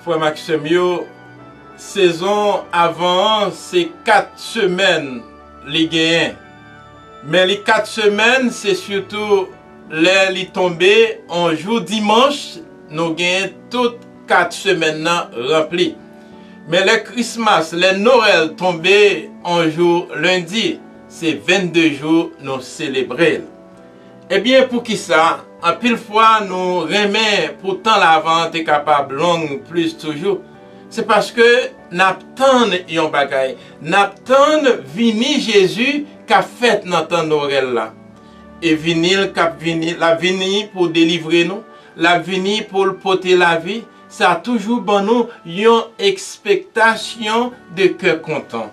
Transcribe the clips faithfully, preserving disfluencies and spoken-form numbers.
Frè m ak sè m yo, sezon Avan an se kat semèn li genyen. Men li kat semèn, se sitou lè li tonbe on jou dimanch, nou genyen tout kat semèn nan ranpli. Men lè Krismas, lè Nwèl tonbe on jou lendi, se vennde jou nou selebre l. Ebyen, poukisa anpil fwa nou renmen pou tan Lavan an te kapab long plis toujou? Se paske n ap tann yon bagay. N ap tann vini Jezi k ap fèt nan tan Nwèl la. E vini l k ap vini, l ap vini pou delivre nou, l ap vini pou l pote lavi, sa toujou ban nou yon ekspektasyon de kè kontan.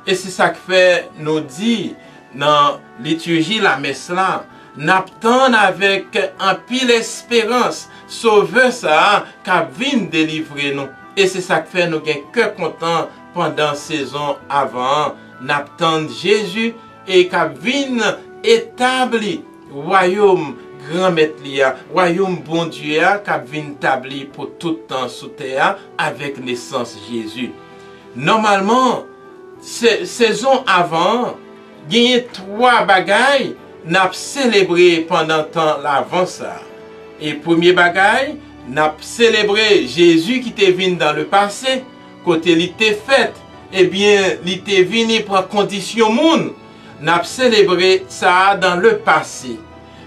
E se sa k fè nou di nan liturji lamès la, n ap tann avèk anpil esperans Sovè sa a k ap vin delivre nou. E se sa k fè nou gen kè kontan pandan sezon Avan an. N ap tann Jezi e k ap vin etabli wayòm Granmèt li a, wayòm Bondye a k ap vin tabli pou tout tan sou tè a avèk nesans Jezi. Nòmalman, se, sezon Avan an, genyen twa bagay n ap selebre pandan tan Lavan sa a. E premye bagay, n ap selebre Jezi ki te vin dans le passé, kote li te fèt, ebyen, li te vini pran kondisyon moun. N ap selebre sa a dans le passé.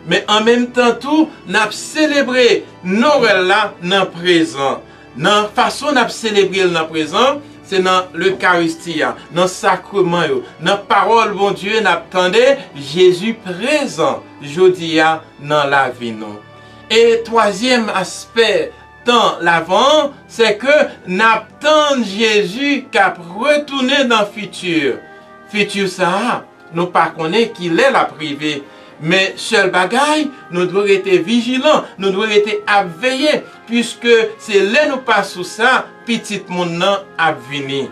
Men an menm tan tou, n ap selebre Nwèl la nan prezan. Nan fason n ap selebre l nan prezan, se nan Lekaristi a, nan sakreman yo, nan pawòl Bondye n ap tande, Jezi prezan jodi a nan lavi nou. E twazyèm aspè tan Lavan an, se ke n ap tann Jezi k ap retounen nan fiti. Fiti sa a, nou pa konnen kilè l ap rive. Men sèl bagay, nou dwe rete vijilan, nou dwe rete ap veye, piske se lè nou pa sou sa, Pitit moun nan ap vini.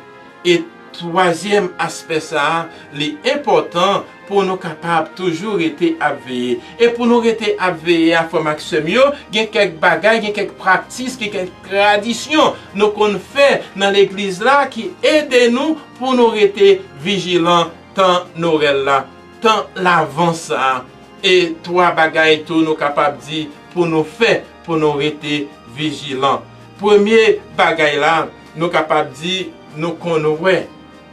E twazyèm aspè sa a, li enpòtan pou nou kapab toujou rete ap veye. E pou nou rete ap veye a, frè m ak sè m yo, gen kèk bagay, gen kèk praktis, gen kèk tradisyon nou konn fè nan legliz la ki ede nou pou nou rete vijilan tan Nwèl la, tan Lavan sa a. E twa bagay tou nou kapab di pou nou fè, pou nou rete vijilan. Premye bagay la, nou kapab di nou konn wè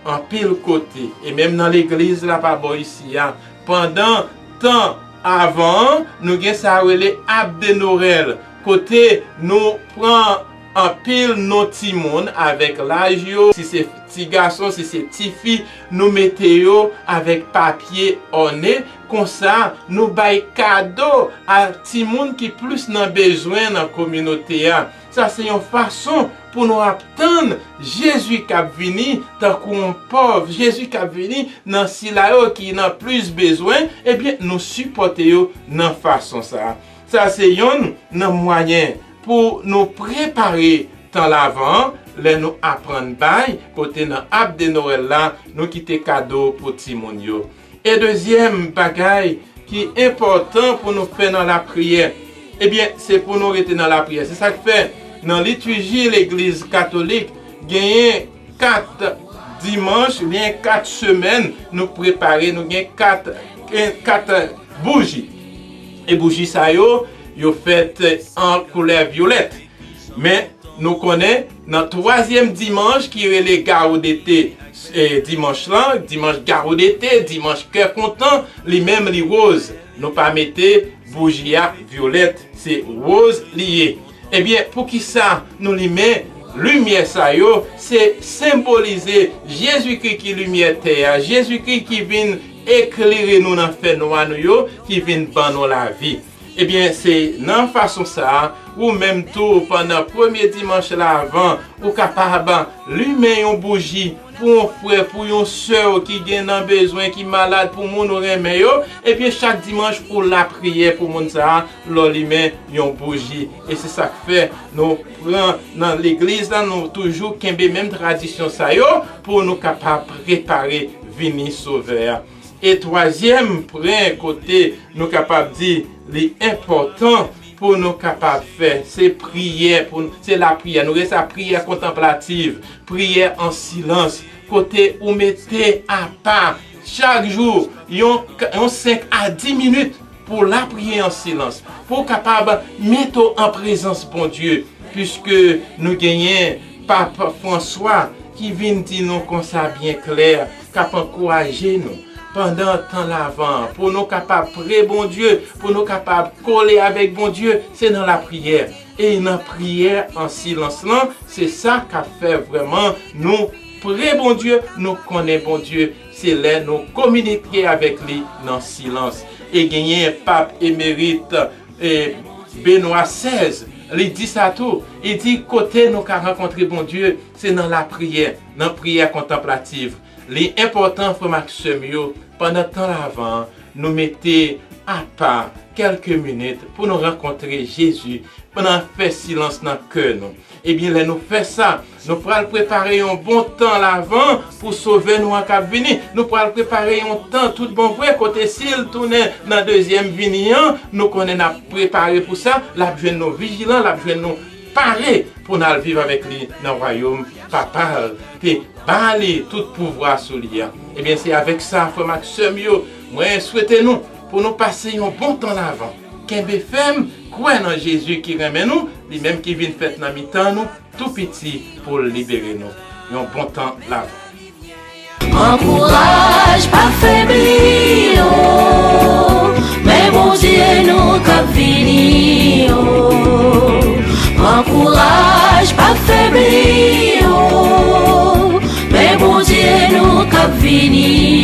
anpil kote, e menm nan legliz la pa bò isi a, pandan tan Avan an, nou gen sa yo rele Arbre de Noël, kote nou pran anpil non timoun avèk laj yo, si se ti gason, si se ti fi, nou mete yo avèk papye òne, konsa nou bay kado a timoun ki plis nan bezwen nan kominote a. Sa se yon fason pou nou ap tann Jezi k ap vini tankou yon pòv, Jezi k ap vini nan sila yo ki nan plis bezwen, ebyen, nou sipòte yo nan fason sa a. Sa se yonn nan mwayen pou nou prepare tan Lavan an, lè nou aprann bay, kote nan Arbre de Noël la, nou kite kado pou timoun yo. E dezyèm bagay ki enpòtan pou nou fè nan lapriyè, ebyen, se pou nou rete nan lapriyè. Se sa k fè, nan litiji legliz katolik, genyen kat dimanch, oubyen kat semèn, nou prepare, nou gen kat, gen kat bouji. E bouji sa yo, yo fèt an koulè vyolèt. Men, nou konnen, nan twazyèm dimanch ki rele Gaudete, e, dimanch lan, dimanch Gaudete, dimanch kè kontan, li menm li woz. Nou pa mete bouji a vyolèt, se woz li ye. Ebyen, poukisa nou limen limyè sa yo? Se senbolize Jezikri ki limyè tè a, Jezikri ki vin eklere nou nan fènwa nou yo, ki vin ban nou lavi. Ebyen, se nan fason sa a, ou menm tou, pandan premye dimanch Lavan, ou kapab limen yon bouji pou yon frè, pou yon sè w ki gen nan bezwen, ki malad, pou moun ou renmen yo, ebyen, chak dimanch, ou lapriyè pou moun sa a, lè w limen yon bouji. E se sa k fè nou pran nan legliz la, nou toujou kenbe menm tradisyon sa yo pou nou kapab prepare vini Sovè a. E twazyèm pwen kote nou kapab di li enpòtan pou nou kapab fè, se priyè pou nou, se lapriyè. Nou rele sa priyè kontanplativ, priyè an silans, kote ou mete apa chak jou yon, yon senk a dis minit pou w lapriyè an silans, pou w kapab mete w an prezans Bondye, piske nou genyen Pap Franswa ki vin di nou konsa byen klè, k ap ankouraje nou pandan tan Lavan an, pou nou kapab pre Bondye, pou nou kapab kole avèk Bondye, se nan lapriyè. E nan priyè an silans lan, se sa k ap fè vrèman nou pre Bondye, nou konnen Bondye, se lè nou kominike avèk li nan silans. E genyen Pap Emerit, e, Benwa sèz, li di sa tou. Li di kote nou ka rankontre Bondye, se nan lapriyè, nan priyè kontanplativ. Li enpòtan, frè m ak sè m yo, pandan tan Lavan an, nou mete apa kèlke minit pou nou rankontre Jezi, pou n fè silans nan kè nou. Ebyen, lè nou fè sa, nou pral prepare yon bon tan Lavan pou Sovè nou an k ap vini. Nou pral prepare yon tan tout bon vre, kote si l tounen nan dezyèm vini an, nou konnen n ap prepare pou sa, l ap jwenn nou vijilan, l ap jwenn nou pare pou n al viv avèk li nan wayòm Papa l te ba li tout pouvwa sou li a. Ebyen, se avèk sa, frè m ak sè m yo, mwen swete nou pou nou pase yon bon tan Lavan. Kenbe fèm, kwè nan Jezi ki renmen nou, li menm ki vin fèt nan mitan nou, tou piti pou l libere nou. Yon bon tan Lavan. Ankouraj, pa febli, o, men Bondye nou k ap vini, o. Ankouraj, pa febli, o, men Bondye nou k ap vini,